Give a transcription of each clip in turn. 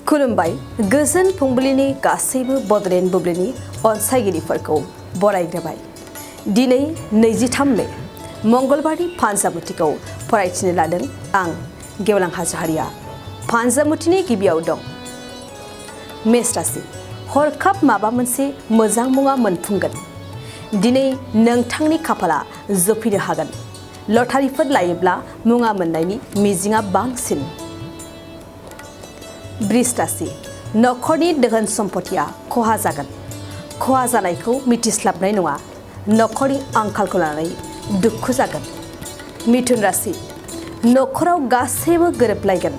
खुलुमबाय गोजोन फुंबिलिनि गासैबो बडलेण्ड बुब्लिनि अनसायगिरिफोरखौ बरायग्रोबाय। दिनै 23 मे मंगलबारनि फानजामुथिखौ फरायथिनो लादों आं गेवलां हाज'हारिया। फानजामुथिनि गिबियाव दं मेष राशि। हरखाब माबा मोनसे मोजां मुवा मोनफुंगोन। दिनै नोंथांनि खाफाला जफिनो हागोन। लटारिफोर लायोब्ला मुङा मोननायनि मिजिंआ बांसिन। वृष राशि। नखरनि दोहोन सम्पथिया खहा जागोन। खहा जानायखौ मिथिस्लाबनाय नङा। नखरनि आंखालखौ लानानै दुखु जागोन। मिथुन राशि। नखराव गासैबो गोरोबलायगोन।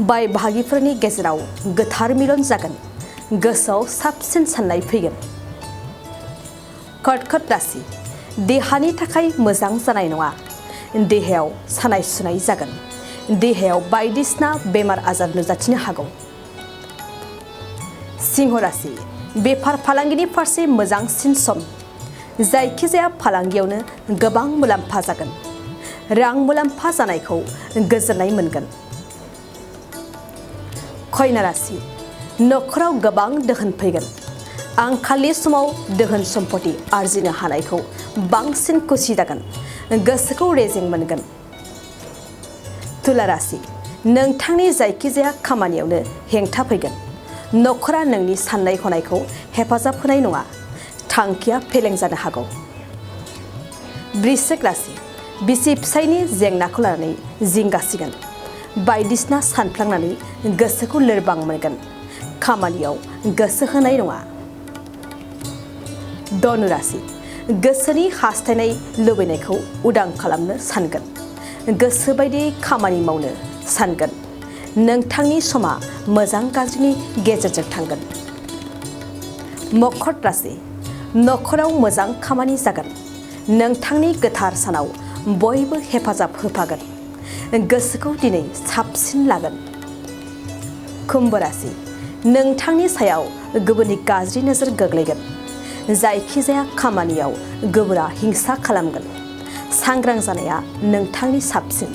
बाय बाहागिफोरनि गेजेराव गोथार मिलन जागोन। गोसोआव साबसिन साननाय फैगोन। कर्कट राशि। देहानि थाखाय मोजां जानाय नङा। देहायाव सानाय सुनाय जागोन। देहायाव बायदिसिना बेमार आजार नुजाथिनो हागौ। सिंह राशि। बेफार फालांगिनि फारसे मोजांसिन सम। जायखिजाया फालांगियावनो गोबां मुलाम्फा जागोन। रां मुलाम्फा जानायखौ गोजोननाय मोनगोन। कन्या राशि। नखराव गोबां दोहोन फैगोन। आंखालनि समाव दोहोन सम्पति आरजिनो हानायखौ बांसिन खुसि जागोन। गोसोखौ रेजें मोनगोन। तुला राशि। नोंथांनि जायखिजाया खामानियावनो हेंथा फैगोन। नखरा नोंनि साननाय हनायखौ हेफाजाब होनाय नङा। थांखिया फेलें जानो हागौ। वृश्चिक राशि। बिसि फिसायनि जेंनाखौ लानानै जिंगासिगोन। बायदिसिना सानफ्लांनानै गोसोखौ लोरबां मोनगोन। खामानियाव गोसो होनाय नङा। धनु राशि। गोसोनि हास्थायनाय लुबैनायखौ उदां खालामनो सानगोन। गोसो बायदि खामानि मावनो सानगोन। नोंथांनि समा मोजां गाज्रिनि गेजेरजों थांगोन। मकर राशि। नखराव मोजां खामानि जागोन। नोंथांनि गोथार सानाव बयबो हेफाजाब होफागोन। गोसोखौ दिनै साबसिन लागोन। कुम्भ राशि। नोंथांनि सायाव गुबुननि गाज्रि नोजोर गोग्लैगोन। जायखिजाया खामानियाव गुबुना हिंसा खालामगोन। सांग्रां जानाया नोंथांनि साबसिन।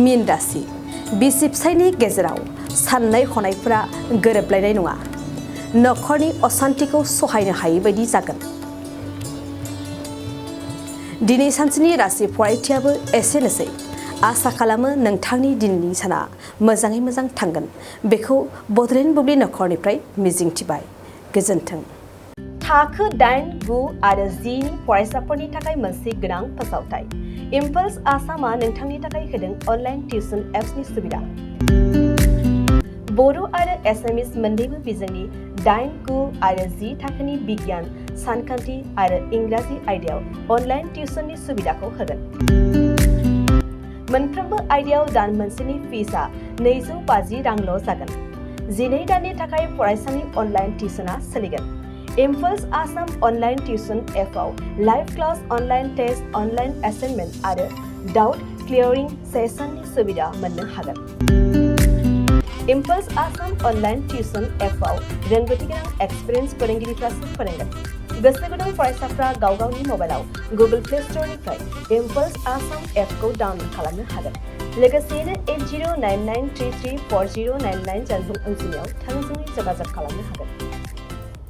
मीन राशि। बिसि फिसायनि गेजेराव साननाय हनायफोरा गोरोबलायनाय नङा। नखरनि असान्तिखौ सहायनो हायै बायदि जागोन। दिनै सानसेनि राशि फरायथियाबो एसेनोसै। आसा खालामो नोंथांनि दिनैनि साना मोजाङै मोजां थांगोन। बेखौ बडलेण्ड बुब्लि नखरनिफ्राय मिजिंथिबाय। गोजोन्थों। थाखो 8, 9 आरो 10 नि फरायसाफोरनि थाखाय मोनसे गोनां फोसावथाय। इम्पल्स आसामआ नोंथांनि थाखाय होदों अनलाइन टिउसन एप्सनि सुबिदा। बर' आरो एसामिस मोन्नैबो बिजोंनि 8, 9 आरो 10 थाखोनि बिगियान, सानखान्थि आरो इंराजि आयदायाव अनलाइन टिउसननि सुबिदाखौ होगोन। मोनफ्रोमबो आयदायाव दान मोनसेनि फिसआ 250 रांल' जागोन। 12 दाननि थाखाय फरायसानि अनलाइन टिउसनआ सोलिगोन। इम्पल्स आसाम अनलाइन टिउसन एपआव live class, online test, online assignment आरो डाउट क्लियारिं सेसननि सुबिदा मोननो हागोन। इम्पल्स आसाम अनलाइन टिउसन एपआव रोंगौथि गोनां एक्सपिरियेन्स फोरोंगिरिफ्रासो फोरोंगोन। गोसो गुदुं फरायसाफ्रा गाव गावनि मबाइलाव गुगल प्ले स्ट'रनिफ्राय इम्पल्स आसाम एपखौ डाउनल'ड खालामनो हागोन। लोगोसेयैनो 8099334099 जानबुं अनजिमायाव थोंजोङै जगाजग खालामनो हागोन।